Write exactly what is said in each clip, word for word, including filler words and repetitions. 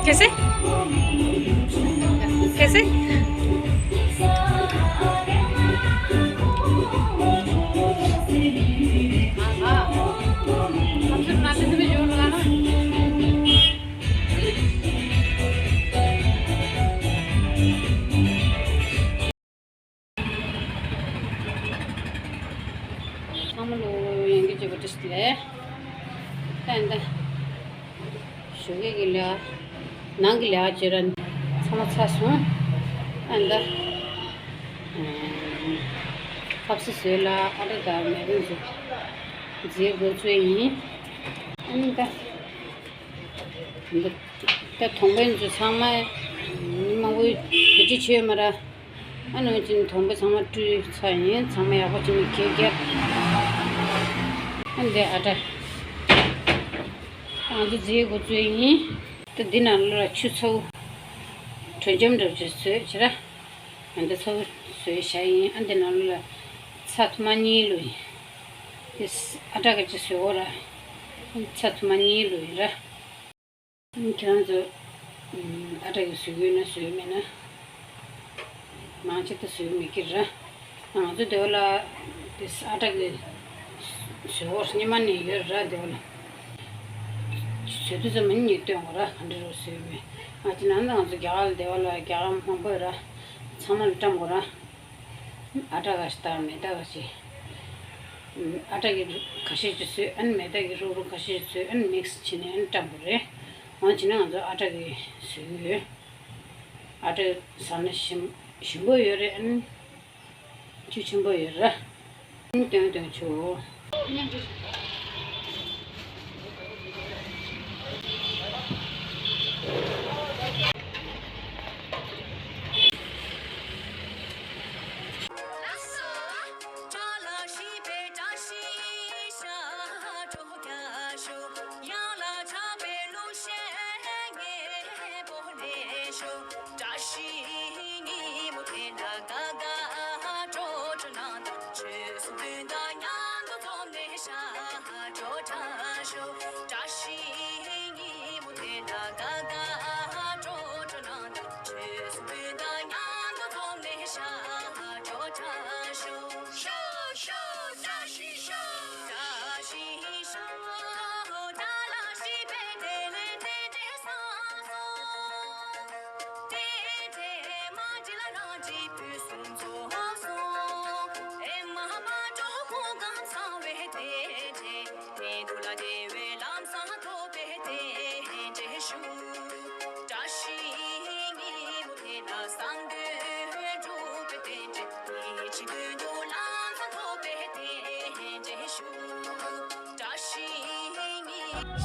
कैसे? कैसे? हाँ, हाँ। हम सिर्फ नाचने में जोर लगाना। ཚང་མ་ལོ་ཡང་གི་བརྗོད་པ་བཀྲ་ཤིས་བདེ་ལེགས། ད་ཡིན་ད། ཞོགས་ཀས་ཀྱི་ལས་ཀ། ནང་གི་ལས་ཀ་བྱེད་ར། ཚང་མ་ཚར་སོང་། ཨ་ཡིན་ད། ཁབ་སི་བཟོས་ལ་ཨ་ཏྲ་དང་མེ་ཏོག་ཚོ་རྫིས་འགོ་ཚུགས་ཡིན། ཨ་ནི་ད། ད་དོང་པོ་ཚོ་ཚང་མ་མི་མང་པོ་བེད་སྤྱོད་བྱས་ཡོད་མ་རེད། ཨ་ནི་ཅིན་དོང་པོ་ཚང་མ་བཀྲུས་ཚར་ཡིན། ཚང་མ་ཡག་པོ་བྱས་ནས་གད་རྒྱག་ཨ་འདི་ཨ་ཏྲ། ང་ཚོ་རྫིས་འགོ་ཚུགས་ཡིན། ད་འདི་ནང་ལོགས་ལ་ཆུ་ཚ་པོ་དྲོད་འཇམ་འདྲ་བོ་ཅིག་བཟོས་བྱས་ར། ཨ་འདི་ཚ་པོ་བཟོས་བཞག་ཡིན། ཨ་འདི་ནང་ལོགས་ལ་ཚྭ་ཐུར་མ་གཉིས་བླུགས་ཡིན། དེ་ཨ་ཏྲ་གི་ཅིག་བཟོས་འོ་ར། ཚྭ་ཐུར་མ་གཉིས་བླུགས་ཡིན་ར། ཁྱེད་རང་ཚོ་ཨ་ཏྲ་གི་བཟོ་གི་ཡོད་ན་བཟོས་མེད་ན། མང་ཆེ་ད་བཟོས་མེད་ཀྱི་ར། ང་ཚོ་དེ་བ་ལ་དེ་ཨ་ཏྲ་གི་བཟོ་བོ་སྙེ་མ་ནས་ཡོད་ར། དེ་བ་ལ་བཟོ་དུས་ཙམ་མི་ཉིད་སྟོན་དགོས་ར། ག་འདྲ་རུ་བཟོས་མེད། ང་ཚོ་ནང་ད་ང་ཚོ་རྒྱ་གར་ལ་དེ་བ་ལ་རྒྱ་གར་མང་པོ་ཡོད་ར། ཚང་མ་ལ་བཀྲམ་དགོས་ར། ཨ་ཏྲ་ཁ་ཤས་དང་མེ་ཏོག་ཁ་ཤས། ཨ་ཏྲ་གི་ཁ་ཤས་ཅིག་བཟོས། ཨ་ནི་མེ་ཏོག་གི་རུག་རུག་ཁ་ཤས་ཅིག་བཟོས། ཨ་ནི་མིག་སི་བྱས་ནས་ཨ་ནི་བཀྲམ་དགོས་རེད། འོ་བྱས་ན་ང་ཚོ་ཨ་ཏྲ་གི་བཟོས་ཡོད། ཨ་ཏྲ་ཟ་ན་ཞིམ་ཞིམ་པོ་ཡོད་རེད། ཨ་ནི་བཅུད་ཆེན་པོ་ཡོད་རེད། ཨ་ནི་སྟོན་སྟོན་ཆོག་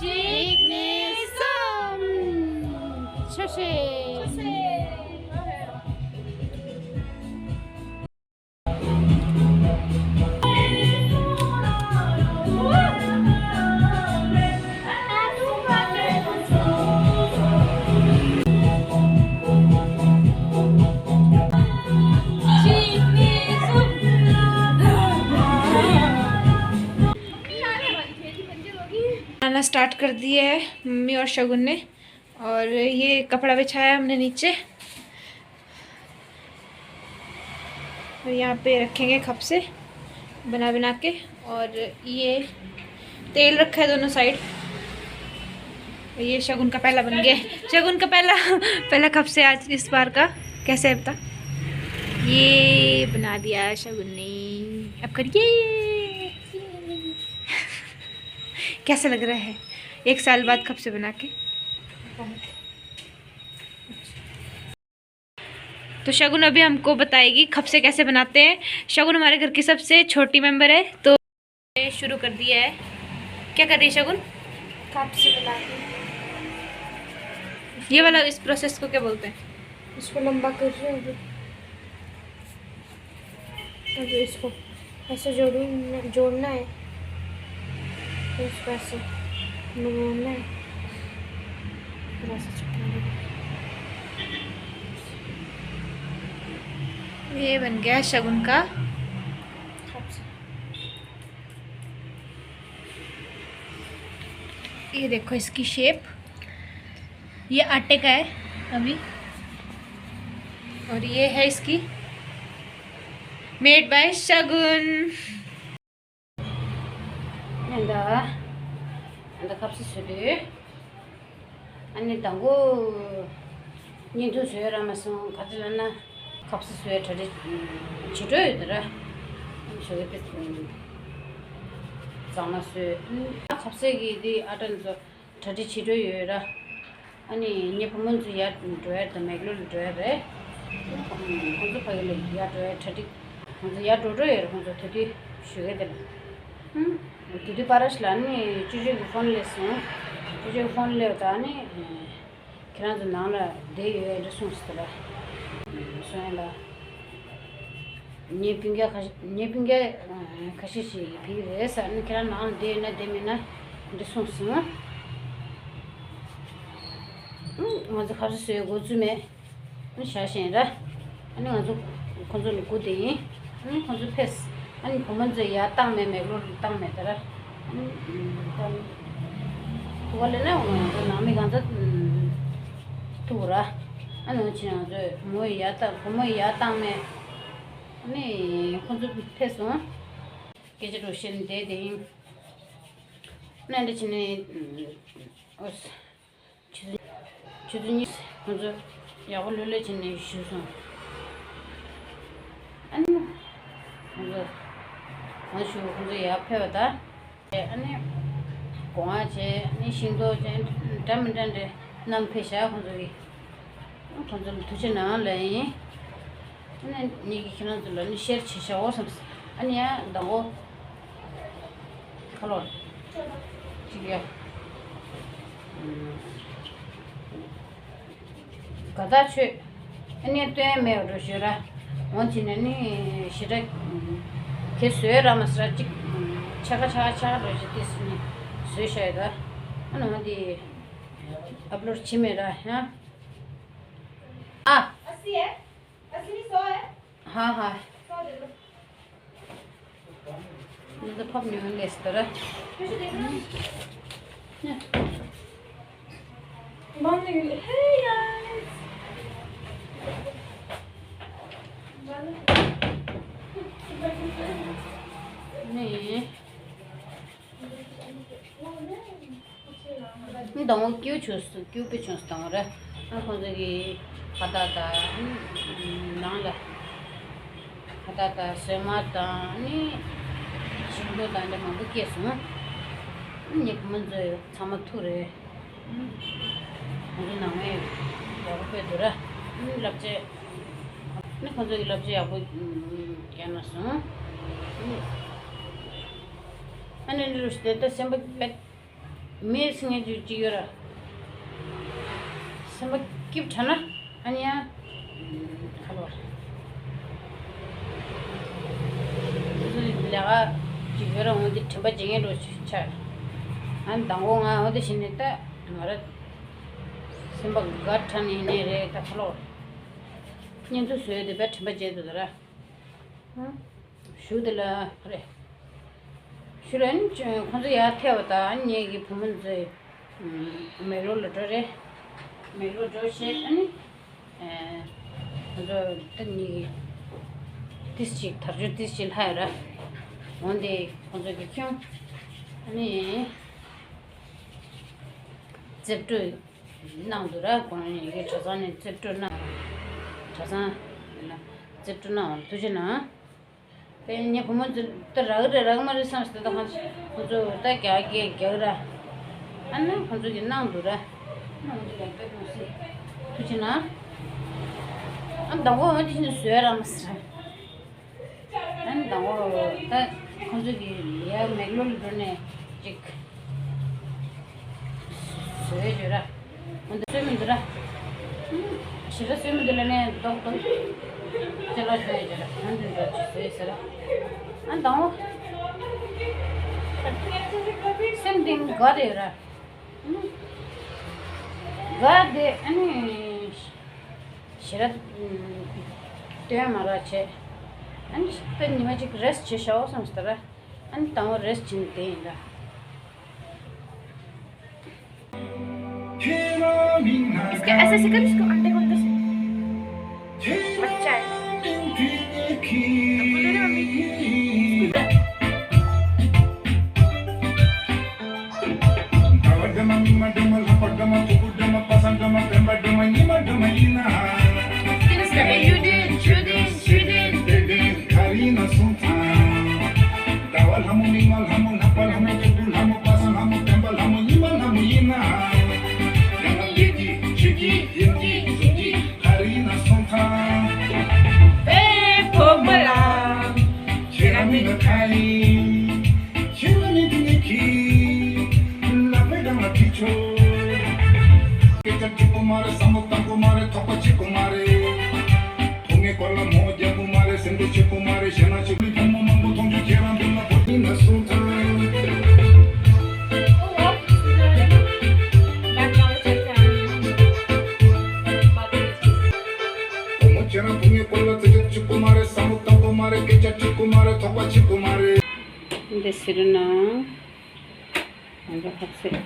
གཅིག་གཉིས་གསུམ། ཆོག་ཤེས། खाना स्टार्ट कर दिया है मम्मी और शगुन ने। और ये कपड़ा बिछाया हमने नीचे। और यहाँ पे रखेंगे खपसे बना बना के। और ये तेल रखा है दोनों साइड। ये शगुन का पहला बन गया है। शगुन का पहला, पहला खपसे आज इस बार का। कैसे है बता? ये बना दिया शगुन ने। अब करिए। कैसा लग रहा है एक साल बाद खपसे बना के? तो शगुन अभी हमको बताएगी खपसे कैसे बनाते हैं। शगुन हमारे घर की सबसे छोटी मेंबर है, तो शुरू कर दिया है। क्या कर रही है शगुन? खपसे बनाते हैं। ये वाला, इस प्रोसेस को क्या बोलते हैं? इसको लंबा कर रहे हैं अभी। अब इसको ऐसे जोड़ू-, जोड़ना है, फिर इसको ऐसे मोड़ना है, फिर ऐसे चिपकाना है। ये बन गया शगुन का खपसे। ये देखो इसकी शेप, ये आटे का है अभी। और ये है इसकी, made by Shagun. ཨ་ནི་ད་ཨ་ནི་ད་ཁ་ཟས་བཟོས་དུས། ཨ་ནི་དང་པོ་བརྙན་ཐུང་བཟོས་རག་མ་སོང་། ག་དུས་ལབ་ན་ཁ་ཟས་བཟོས་གྲ་སྒྲིག་བྱེད་འགྲོ་ཡོད་དེ་ར། ཨ་ནི་བཟོས་དེ་གཙང་མ་བཟོས། ཨ་ནི་ཁ་ཟས་ཀྱི་དེ་ཨ་ཊར་ཚོ་གྲ་སྒྲིག་བྱེད་འགྲོ་ཡོད་ར། ཨ་ནི་ངའི་བུ་མོ་ཚོ་ཡར་འགྲོ་ཡ་དང་མེག་ལོར་འགྲོ་ཡ་རེད། ཁོང་ཚོ་ཕ་གི་ལ་ཡར་འགྲོ་ཡ་གྲ་སྒྲིག་ཁོང་ཚོ་ཡར་འགྲོ་འགྲོ་ཡོད་རེད། ཁོང་ཚོ་དེ་དུས་ཞུ་གི་དེ་ལ། ཧུམ། དེ་དུས་པ་ར་ཤི་ལ་ནི་ཅོ་ཅོ་གི་ཕོན་སླེབས་སོང་། ཅོ་ཅོ་གི་ཕོན་སླེབས་ད་ནི། ཁྱེད་རང་ཚོ་ནང་ལ་བསྡད་ཡོད་འདྲ་གསུངས་སོང་ལ། སོང་ཡ་ལ། ངའི་སྤུན་ཀྱག་ཁ་ཤས་ངའི་སྤུན་ཀྱག་ཁ་ཤས་ཤིག་ཕེབས་ཀྱི་རེད་ཟེར། ཨ་ནི་ཁྱེད་རང་ནང་ལ་བསྡད་ཡོད་ན་བསྡད་མེད་ན་འདྲ་གསུངས་སོང་། ང་ཚོ་ཁ་ཟས་བཟོས་འགོ་བཙུགས་མེད། ཨ་ནི་ཞག་ཞེན་ར། ཨ་ནི་ང་ཚོ་ཁོང་ཚོ་ལ་སྒུག་བསྡད་ཡིན། ཨ་ནི་ཁོང་ཚོ་ཕེབས། ཨ་ནི་བུ་མོ་ཚོས་ཡར་བཏང་མེད། མེག་ལོར་བཏང་མེད་དེ་ར། ཨ་ནི་ཐུག་པ་ལས་ན་ང་ཚོ་ནང་མི་གང་ཚ་ཐུག་ར། ཨ་ནི་ཕྱིན་ང་ཚོས་བུ་མོ་ཡར་བཏང་བུ་མོ་ཡར་བཏང་མེད། ཨ་ནི་ཁོང་ཚོ་ཕེབས་སོང་། སྐད་ཆ་འགྲོ་བཤད་ནས་བསྡད་བསྡད་ཡིན། ཨ་ནི་འདི་བྱས་ནས་ཨོ། ཆུ་ཚོད་ཆུ་ཚོད་གཉིས་ཁོང་ཚོ་ཡག་པོ་ལོས་ལོས་བྱས་ནས་བཞུགས་སོང་། ཨ་ནི་ཁོང་ཚོ་ང་ཞུ་ཁོང་ཚོ་ཡར་ཕེབས་པ་ད། ཨ་ནི་སྒོ་ང་བྱས། ཨ་ནི་ཤིང་ཏོག་ཅན་འདྲ་མི་འདྲ་འདྲ་བསྣམས་ཕེབས་ཤག་ཁོང་ཚོ་གིས། ཁོང་ཚོ་ལ་ཐུགས་རྗེ་གནང་ལབ་ཡིན། ཨ་ནི་ངེད་ཀྱིས་ཁྱེད་རང་ཚོ་ལ་ནི་ཤེར་བྱེད་བྱའོ་བསམས། ཨ་ནི་ཡང་མདང་དགོང་ཁ་ལོར་ཅིག་ཡ། དགའ་ཐག་ཆོད། ཨ་ནི་སྟོན་མེད་འགྲོ་ཞོར་ར། འོང་བྱས་ནས་ནི་ཞེ་དྲག་གས་བཟོས་ར་མ་ཟ་ཅིག་ཆ་ག་ཆ་ག་ཆ་ག་འགྲོ་ཞིག་ཏིས་ནི་བཟོས་བཞག་ཡོད་ད། ཨ་ནི་འོང་དེ་ཨབ་ལོཌ་བྱེད་མེད་ར་ཡང་། ཨ། ཧ་ཧ། འདི་ཕབ་ཉོན་ལས་སྟར། ནི། ནི་དང་པོ་སྐྱིད་པོ་བྱུང་སོང་། སྐྱིད་པོ་བྱུང་སོང་དང་པོ་རེད། ཨ་ཁོང་ཚོ་གི་ཁ་བཏགས་དང་ནང་ལ་ཁ་བཏགས་དང་སོན་མ་དང་ནི་ཤིང་ཏོག་དང་འདྲ་མང་པོ་སྐྱེས་སོང་། ངའི་བུ་མོ་ཚོས་ཚང་མ་ཐུག་རེད། ཁོང་ཚོ་ནང་མི་ཡག་པོ་དཔེ་འདུག་ར། བསླབ་བྱ་ནི་ཁོང་ཚོ་གི་བསླབ་བྱ་ཡག་པོ་བསྐྱལ་ན་སོང་། ཨ་ནི་འདི་རུ་ཞིག་དེ་ལྟ་སེམས་པ་དཔེ། མི་སེམས་ངན་ཅིག་ཅིག་ཡོད་ར། སེམས་པ་སྐྱིད་པོ་དྲགས་ན་ཨ་ནི་ཡང་ཁ་ལོ། སོ་སོའི་ལས་ཀ་ཅིག་ཡོད་ར། འོན་ཏེ་དྲན་པ་བརྗེད་མཁན་འགྲོ་ཆགས། ཨ་ནི་དང་པོ་ང་འོ་དེ་བྱས་ནས་ད་ང་ར་སེམས་པ་དགའ་དྲགས་ནས་ཡིན་ནའི་རེད། ད་ཁ་ལོ་བརྙན་ཐུང་བཟོས་དེ་བས་དྲན་པ་བརྗེད་འདུག་ད་ར། ཞུ་དེ་ལ་རེད། ཞུ་ལ་ནི་ཁོང་ཚོ་ཡར་ཐེ་བ་དང་ངེད་ཀྱི་བུ་མོ་ཚོས་མེག་ལོར་ལ་འགྲོ་རེད། མེག་ལོར་འགྲོ་བྱས་ཨ་ནི་ཁོང་ཚོ་ད་ངེད་ཀྱི་ཏིས་ཅིག་དར་ཆུ་ཏིས་ཅིག་ལྷག་ཡོད་ར། འོན་ཏེ་ཁོང་ཚོ་གི་ཁྱོད་ཨ་ནི་རྩེབ་སྤྲོ་གནང་འདུག་ར། ཁོང་ངེད་ཀྱི་གྲྭ་ཚང་ནས་རྩེབ་སྤྲོ་གནང་། གྲྭ་ཚང་ནས་རྩེབ་སྤྲོ་གནང་བ་ཐུགས་རྗེ་གནང་། དེ་ངའི་བུ་མོ་ཚོ་ད་རག་རེད་རག་མ་རེད་བསམ་སྟེ། ད་ཁོང་ཚོ་ད་རྒྱག་རྒྱག་རྒྱག་ར། ཨ་ནི་ཁོང་ཚོ་གིས་གནང་འདུག་ར། ཨ་ནི་ཁོང་ཚོ་ལ་དཔེ་ཁོང་ཚོས་ཐུགས་རྗེ་གནང་། ཨ་ནི་དང་པོ་འོ་དེ་བཞིན་བཟོས་ར་མ་ཟེར། ཨ་ནི་དང་པོ་ད་ཁོང་ཚོ་གིས་ཡར་མེག་ལོར་ལ་འགྲོ་ནས་ཅིག་བཟོས་བྱོས་ར། འོ་འདི་བཟོས་མི་འདུག་ར། ཞེ་དྲག་བཟོས་མི་འདུག་ལབ་ནས་རྡོག་རྡོག་ཅ་ལག་བྱུང་ཡོད་ཅེ་ར། ཨ་འདི་འདྲ་ཅིག་བཟོས་ཟེར་ར། ཨ་དང་པོ་སེམས་གཏིང་དགའ་བསྡད་ཡོད་ར། དགའ་བསྡད། ཨ་ནི་ཞེ་དྲག་སྟོན་མ་རག་བྱས། ཨ་ནི་ད་ཉི་མ་གཅིག་རེ་སི་ཊི་བྱེད་བྱའོ་བསམ་སྟེ་ར། ཨ་ནི་དང་པོ་རེ་སི་ཊི་བྱས་ནས་བསྡད་ཡིན་ར། Es que ese sí que es como ante con dos. Macha. སྐད་ཆ་འགྲིག་གི་མ་རེད། བསམ་བློ་བཏང་གི་མ་རེད། ཐོགས་པ་བྱེད་ཀྱི་མ་རེད། ཕོ་ངའི་སྐོར་ལ་མོ་རྒྱག་གི་མ་རེད། སེམས་ཁྲལ་བྱེད་ཀྱི་མ་རེད། གཞན་ལ་ཆེ་བའི་ཕོ་མོ་མང་པོ་མཐོང་རྒྱུ་ཁྱེད་རང་མདུན་ལ་བོད་ཡིན་ན་གསུང་ཐལ། ཕོ་མོ་ཁྱེད་རང་ཕོ་ངའི་སྐོར་ལ་རྩེད་འཇོ་བྱེད་ཀྱི་མ་རེད། བསམ་བློ་བཏང་གི་མ་རེད། སྐད་ཆ་འགྲིག་གི་མ་རེད། ཐོགས་པ་བྱེད་ཀྱི་མ་རེད། འདི་ཟེར་ན། ང་ཚོ་ཁ་ཟས།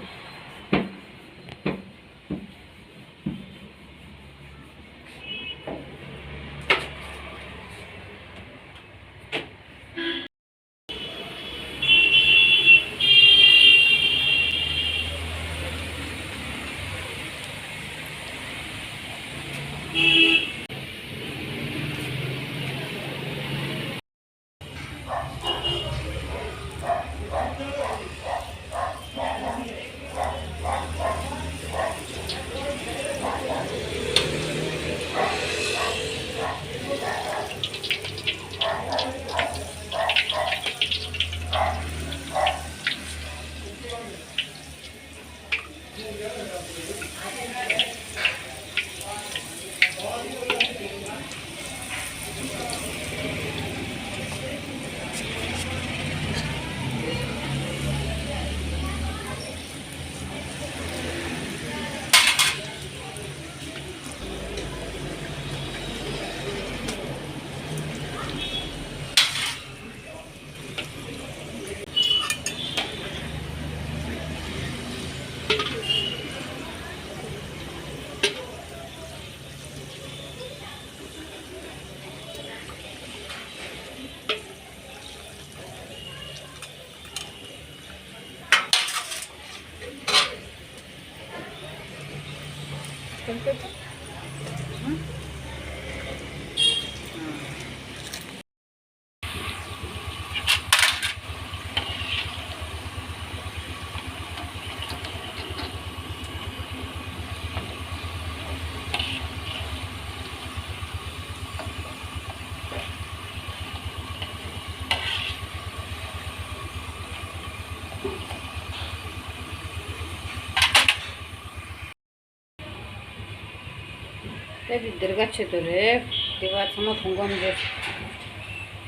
དེ་དེ་སྡེར་ཁ་ཆེད་དུ་རེད། དེ་བ་ཚང་མ་གོང་གོང་རེད།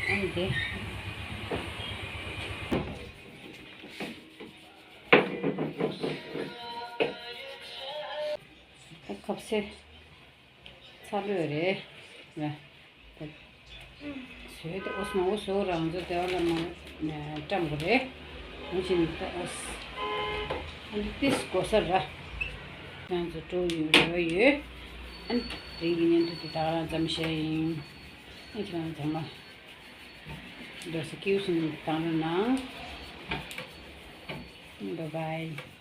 ཨ་ནི་དེ། ཁ་ཟས་ཚ་ལོས་རེད། བཟོས་ཏེ་ཨོ་སི་མ་ཨོ་སི་རང་ཚོ་དེ་བ་ལ་མ་བཀྲམ་དགོས་རེད། ཡིན་ཕྱིན་ད་ཨོ་སི་ཨ་ནི་ཏིས་གོ་ས་ར་ང་ཚོ་འགྲོ་ཡོད་རེ་བ་ཡོད། ཨ་ནི་དེ་རིང་གི་བརྙན་ཐུང་དེ་ད་ག་རང་ཙམ་བཤད་ཡིན། ཨ་ཁྱེད་རང་ཚང་མ་འགྲོ་ས་སྐྱིད་སོང་དང་རུ་ནང་། Bye bye.